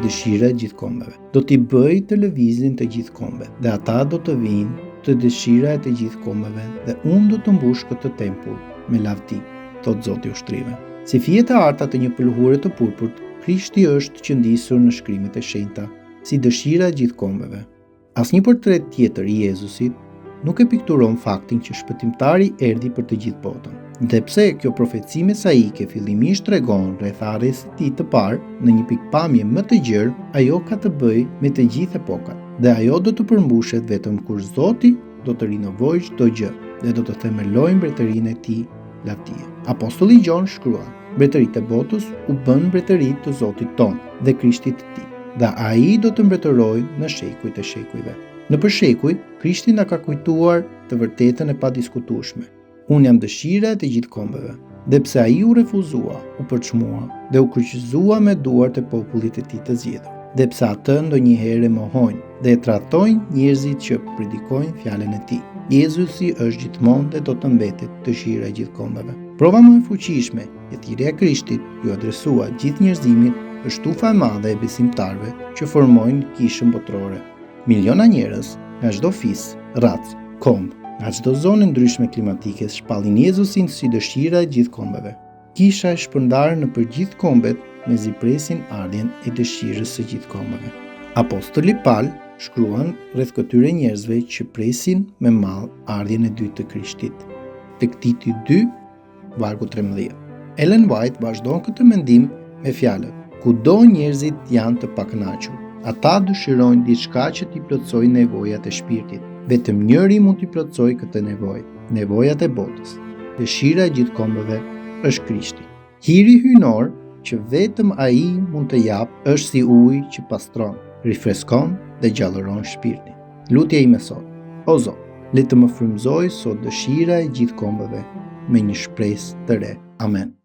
dëshira e gjithë kombeve. Do t'i bëj të lëvizin të gjithë kombet, dhe ata do të vijnë te dëshira e të gjithë kombeve dhe unë do të mbush këtë tempull me lavdi, thotë Zoti i ushtrive. Si fijet e arta të një pëlhure të purpurt, Krishti është qëndisur në shkrimet e shenjta, si dëshira e gjithë kombeve. Asnjë portret tjetër i Jezusit nuk e pikturon faktin që shpëtimtari erdhi për të gjithë botën. Dhe pse kjo profeci mesaike fillimisht tregon rreth ardhjes së tij të parë në një pikëpamje më të gjerë, ajo ka të bëjë me të gjithë epokat dhe ajo do të përmbushet vetëm kur Zoti do të rinovojë çdo gjë dhe do të themelojë mbretërinë e tij lavdie. Apostulli Gjon shkruan: Mbretëritë e botës u bënë mbretëri të Zotit tonë dhe Krishtit të tij, dhe ai do të mbretërojë në shekujt e shekujve. Nëpër shekuj, Krishti na ka kujtuar të vërtetën e padiskutueshme. Unë jam dëshira e të gjithë kombeve. Dhe pse ai u refuzua, u përçmua dhe u kryqëzua me duart e popullit të tij të zgjedhur. Dhe pse atë ndonjëherë e mohojnë dhe e tradhtojnë njerëzit që predikojnë fjalën e tij. Jezusi është gjithmonë dhe do të mbetet dëshira e gjithë kombeve. Prova më e fuqishme që thirrja e Krishtit iu adresua gjithë njerëzimit është tufa e madhe e besimtarëve që formojnë kishën botërore. Miliona njerëz nga çdo fis, racë, komb, nga çdo zonë e ndryshme klimatike shpallin Jezusin si dëshira e gjithë kombeve. Kisha e shpërndarë nëpër gjithë kombet mezi presin ardhjen e dëshirës së gjithë kombeve. Apostoli Pal shkruan rreth këtyre njerëzve që presin me mall ardhjen e dytë të Krishtit. Tek Titi 2, vargu 13. Ellen White vazhdon këtë mendim me fjalët: Kudo njerëzit janë të pakënaqur. Ata dëshirojnë diçka që t'i plotësojë nevojat e shpirtit. Vetëm njëri mund t'i plotësojë këtë nevojë, nevojat e botës. Dëshira e gjithë kombeve është Krishti. Hiri hyjnor që vetëm ai mund të japë është si ujë që pastron, rifreskon dhe gjallëron shpirtin. Lutja ime sot, o Zot, le të më frymëzojë sot dëshira e gjithë kombeve me një shpresë të re. Amen.